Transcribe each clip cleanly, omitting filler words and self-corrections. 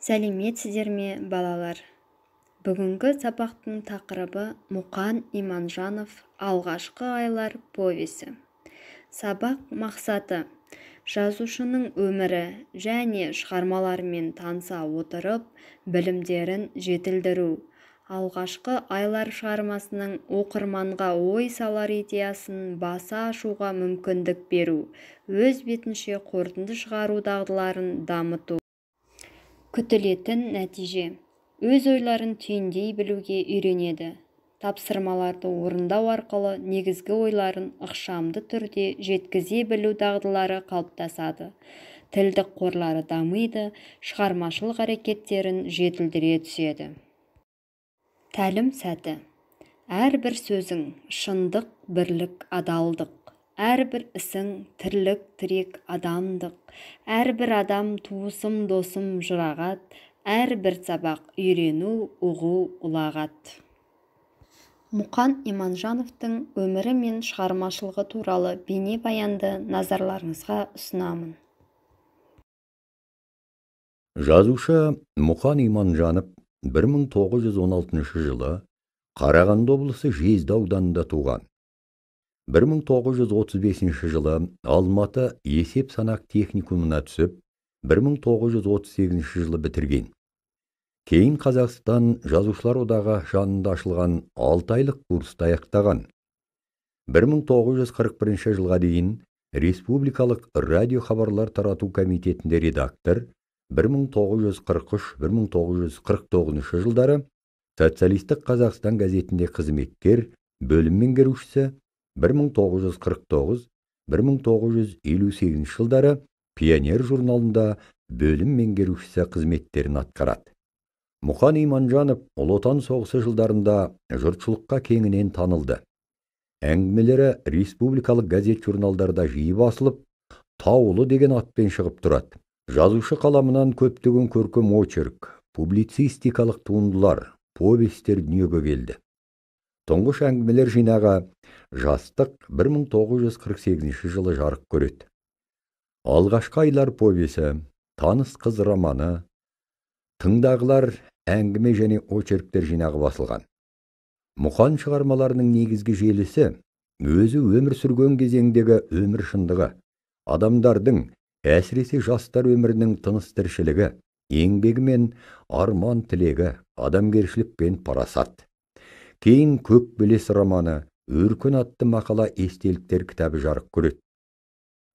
Сәлеметсіздер ме, балалар? Бүгінгі сабақтың тақырыбы Мұқан Иманжанов «Алғашқы айлар» повесі. Сабақ мақсаты: жазушының өмірі және шығармаларымен таныса отырып, білімдерін жетілдіру, «Алғашқы айлар» шығармасының оқырманға ой салар идеясын баса ашуға мүмкіндік беру, өз бетінше қорытынды шығару дағдыларын дамыту. Күтілетін нәтиже: өз ойларын түйіндей білуге үйренеді, тапсырмаларды орындау арқылы негізгі ойларын ықшамды түрде жеткізе білу дағдылары қалыптасады, тілдік қорлары дамиды, шығармашылық әрекеттерін жетілдіре түседі. Тәлім сәті. Әрбір сөзің — шындық, бірлік, адалдық. Әрбір ісің — тірлік, тірек, адамдық. Әрбір адам — туысым, досым, жұрағат. Әрбір сабақ — үйрену, ұғу, ұлағат. Мұқан Иманжановтың өмірі мен шығармашылығы туралы бейнебаянды назарларыңызға ұсынамын. Жазушы Мұқан Иманжанов 1916 жылы Қарағанды облысы Жезді ауданында туған. 1935 жылы Алматы есеп-санақ техникумына түсіп, 1938 жылы бітірген. Кейін Қазақстан Жазушылар одағы жанында ашылған 6 айлық курсты аяқтаған. 1941 жылға дейін Республикалық радиохабарлар тарату комитетінде редактор, 1943-1949 жылдары «Социалистік Қазақстан» газетінде қызметкер, бөлім меңгерушісі, 1949-1958 жылдары «Пионер» журналында бөлім меңгерушісі қызметтерін атқарады. Мұқан Иманжанов Ұлы Отан соғысы жылдарында жұртшылыққа кеңінен танылды. Әңгімелері республикалық газет журналдарда жиі басылып, «Таулы» деген атпен шығып тұрады. Жазушы қаламынан көптеген көркем очерк, публицистикалық туындылар, повестер дүниеге келді. Тұңғыш әңгімелер жинағы «Жастық» 1948 жылы жарық көреді. «Алғашқы айлар» повесі, «Таныс қыз» романы, «Тыңдағылар» әңгіме және очерктер жинағы басылған. Мұқан шығармаларының негізгі желісі өзі өмір сүрген кезеңдегі өмір шындығы, адамдардың, әсіресе жастар өмірінің тыныс тіршілігі, еңбегі мен арман тілегі, адамгершілік пен парасат. Кейін «Көк белес» романы, «Өркен» атты мақала естеліктер кітабы жарық көреді.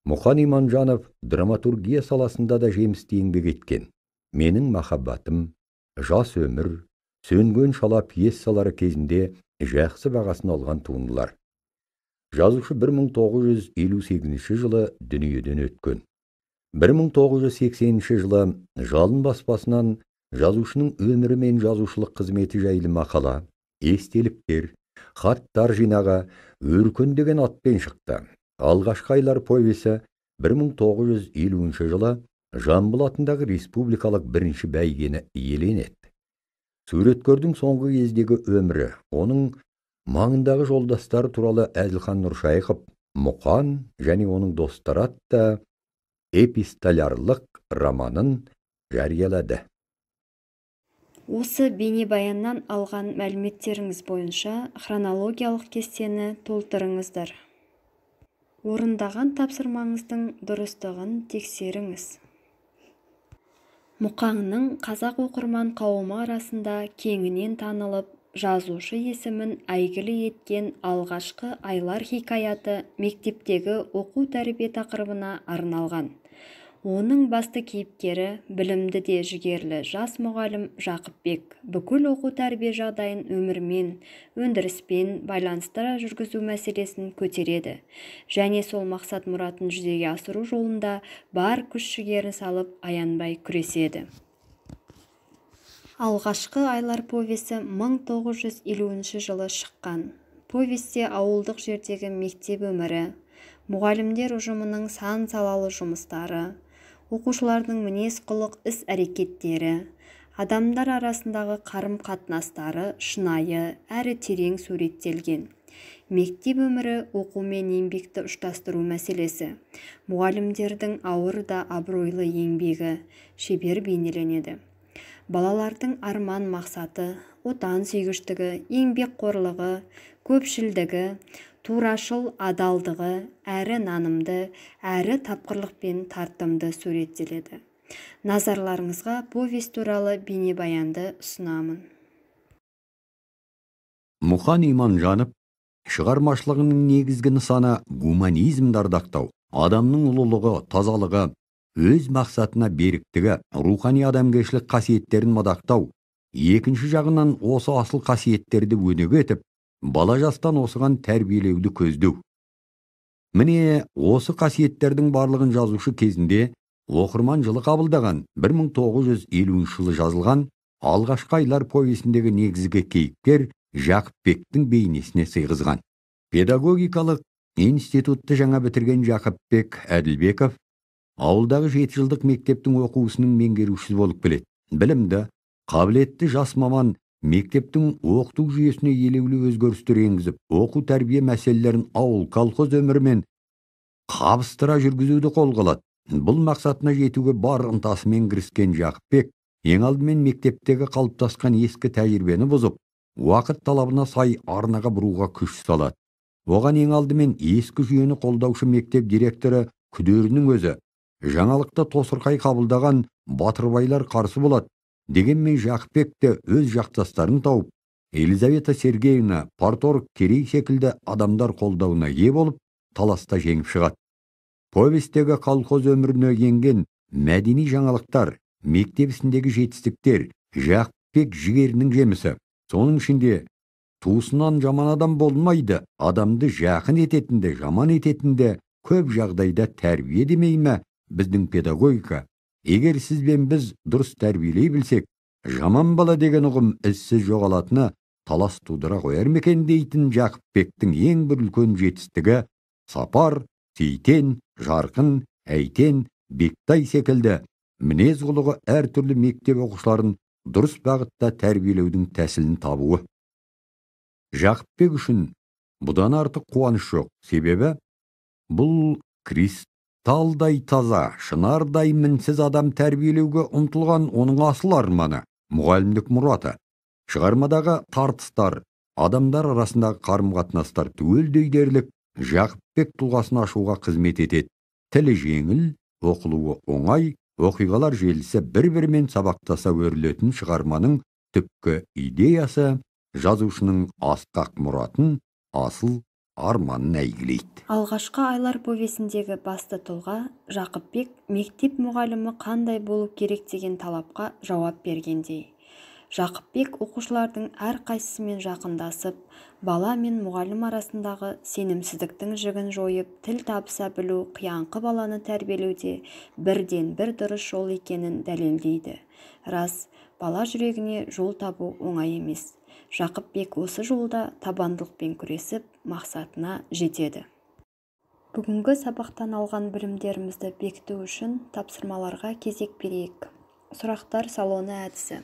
Мұқан Иманжанов драматургия саласында да жемісті еңбек еткен. «Менің махаббатым», «Жас өмір», «Сөнген шала» пьесалары кезінде жақсы бағасын алған туындылар. Жазушы 1958 жылы дүниеден өткен. 1980 жылы «Жалын» баспасынан жазушының өмірі мен жазушылық қызметі жайлы мақала, естеліктер, хаттар жинағы «Өркен» деген атпен шықты. «Алғашқы айлар» повесі 1950 жылы Жамбыл атындағы республикалық бірінші бәйгені иеленеді. Суреткердің соңғы кездегі өмірі, оның маңындағы жолдастары туралы Әзілхан Нұршайықов «Мұқан және оның достары» атты эпистолярлық романын жариялады. Осы бейнебаяннан алған мәліметтеріңіз бойынша хронологиялық кестені толтырыңыздар. Орындаған тапсырмаңыздың дұрыстығын тексеріңіз. Мұқаңның қазақ оқырман қауымы арасында кеңінен танылып, жазушы есімін әйгілі еткен «Алғашқы айлар» хикаяты мектептегі оқу-тәрбие тақырыбына арналған. Оның басты кейіпкері, білімді де жігерлі жас мұғалім Жақыпбек бүкіл оқу-тәрбие жағдайын өмірмен, өндіріспен байланыстыра жүргізу мәселесін көтереді және сол мақсат-мұратын жүзеге асыру жолында бар күш-жігерін салып, аянбай күреседі. «Алғашқы айлар» повесі 1950 жылы шыққан. Повесте ауылдық жердегі мектеп өмірі, мұғалімдер ұжымының сан-салалы жұмыстары, оқушылардың мінез-құлық, іс-әрекеттері, адамдар арасындағы қарым-қатынастары шынайы әрі терең суреттелген. Мектеп өмірі, оқу мен еңбекті ұштастыру мәселесі, мұғалімдердің ауыр да абыройлы еңбегі шебер бейнеленеді. Балалардың арман мақсаты, отан сүйгіштігі, еңбекқорлығы, көпшілдігі, турашыл адалдығы әрі нанымды, әрі тапқырлықпен тартымды суреттеледі. Назарларыңызға повесть туралы бейнебаянды ұсынамын. Мұқан Иманжанов шығармашылығының негізгі нысаны гуманизмді ардақтау, адамның ұлылығы, тазалығы, өз мақсатына беріктігі, рухани адамгершілік қасиеттерін мадақтау, екінші жағынан осы асыл қасиеттерді өнеге етіп, бала жастан осыған тәрбиелеуді көздеу. Міне, осы қасиеттердің барлығын жазушы кезінде оқырман жылы қабылдаған 1950 жылы жазылған «Алғашқы айлар» повесіндегі негізгі кейіпкер Жақыпбектің бейнесіне сыйғызған. Педагогикалық институтты жаңа бітірген Жақыпбек Әділбеков ауылдағы 7 жылдық мектептің оқушысының меңгерушісі болып келеді. Білімді, қабілетті жас маман мектептің оқыту жүйесіне елеулі өзгерістер енгізіп, оқу тәрбие мәселелерін ауыл, колхоз өмірімен қабыстыра жүргізуді қолға алады. Бұл мақсатына жетуге бар ынтасымен кіріскен Жақыпбек ең алдымен мектептегі қалыптасқан ескі тәжірибені бұзып, уақыт талабына сай арнаға бұруға күш салады. Оған ең алдымен ескі жүйені қолдаушы мектеп директоры Күдерінің өзі, жаңалықты тосырқай қабылдаған Батырбайлар қарсы болады. Дегенмен Жақыпбек те өз жақтастарын тауып, Елизавета Сергеевна, парторг Керей секілді адамдар қолдауына ие болып, таласта жеңіп шығады. Повестегі колхоз өміріне енген мәдени жаңалықтар, мектеп ісіндегі жетістіктер Жақыпбек жігерінің жемісі. Соның ішінде туысынан жаман адам болмайды, адамды жақын ететін де, жаман ететін де көп жағдайда тәрбие демей ме біздің педагогика. Егер сіз бен біз дұрыс тәрбиелей білсек, жаман бала деген ұғым ізсіз жоғалатыны талас тудыра қояр ма екен дейтін Жақыпбектің ең бір үлкен жетістігі Сапар, Сейтен, Жарқын, Әйтен, Бектай секілді мінез құлығы әртүрлі мектеп оқушыларын дұрыс бағытта тәрбиелеудің тәсілін табуы. Жақыпбек үшін бұдан артық қуаныш жоқ, себебі бұл кристалдай таза, шынардай мінсіз адам тәрбиелеуге ұмтылған оның асыл арманы, мұғалімдік мұраты. Шығармадағы тартыстар, адамдар арасындағы қарым-қатынастар түгелдей дерлік Жақыпбек тұлғасын ашуға қызмет етеді. Тілі жеңіл, оқылуы оңай, оқиғалар желісі бір-бірімен сабақтаса өрілетін шығарманың түпкі идеясы жазушының асқақ мұратын, асыл арманын әйгілейді. Алғашқы айлар повесіндегі басты тұлға Жақыпбек мектеп мұғалімі қандай болу керек деген талапқа жауап бергендей. Жақыпбек оқушылардың әрқайсысымен жақындасып, бала мен мұғалім арасындағы сенімсіздіктің жігін жойып, тіл табыса білу қияңқы баланы тәрбиелеуде бірден бір дұрыс жол екенін дәлелдейді. Рас, бала жүрегіне жол табу оңай емес. Жақыпбек осы жолда табандылықпен күресіп, мақсатына жетеді. Бүгінгі сабақтан алған білімдерімізді бекіту үшін тапсырмаларға кезек берейік. Сұрақтар салоны әдісі.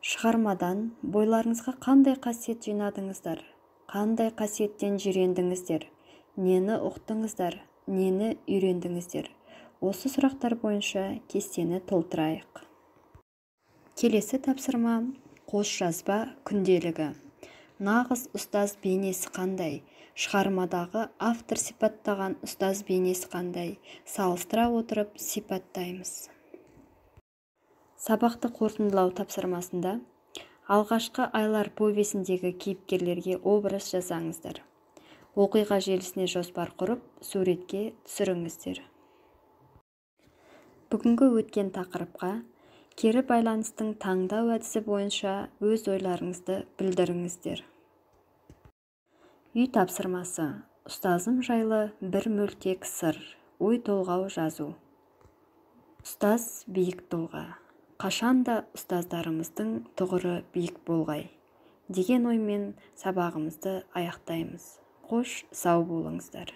Шығармадан бойларыңызға қандай қасиет жинадыңыздар? Қандай қасиеттен жирендіңіздер? Нені ұқтыңыздар? Нені үйрендіңіздер? Осы сұрақтар бойынша кестені толтырайық. Келесі тапсырма қос жазба күнделігі. Нағыз ұстаз бейнесі қандай? Шығармадағы автор сипаттаған ұстаз бейнесі қандай? Салыстыра отырып сипаттаймыз. Сабақты қорытындылау тапсырмасында алғашқы айлар повесіндегі кейіпкерлерге образ жасаңыздар. Оқиға желісіне жоспар құрып, суретке түсіріңіздер. Бүгінгі өткен тақырыпқа кері байланыстың таңдау әдісі бойынша өз ойларыңызды білдіріңіздер. Үй тапсырмасы. Ұстазым жайлы бір мөлтек сыр, ой толғау жазу. Ұстаз биік тұлға. Қашан да ұстаздарымыздың тұғыры биік болғай деген оймен сабағымызды аяқтаймыз. Қош, сау болыңыздар.